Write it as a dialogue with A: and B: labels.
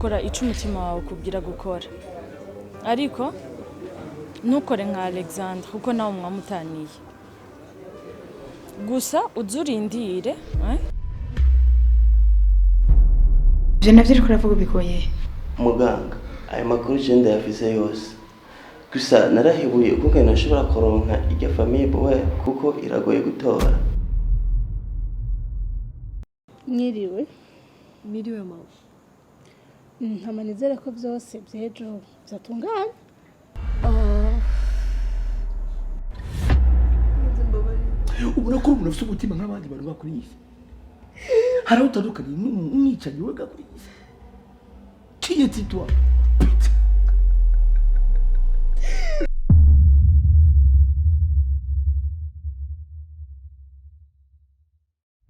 A: Kora icyo umutima wawe ukubwira gukora, ariko ntukore nka Alexandre, kuko nawe mwamutaniye. Gusa uze urindire, eh?
B: Ivyo navyo uriko uravuga ubikuye he?
C: Muganga, ayo makuru je ndayafise yose. Gusa narahebuye ukungene nashobora kuronka irya famille Boer, kuko iragoye gutora.
D: Mwiriwe.
E: Miriwe, mama.
D: Ntama nizere ko byose by'ejo byatunganye.
F: Ubona ko umuntu afite umutima nk'abandi bantu bakuri iyi si, hari aho utandukanye n'umwicanyi wega kuri iyi si. Qui es-tu, toi?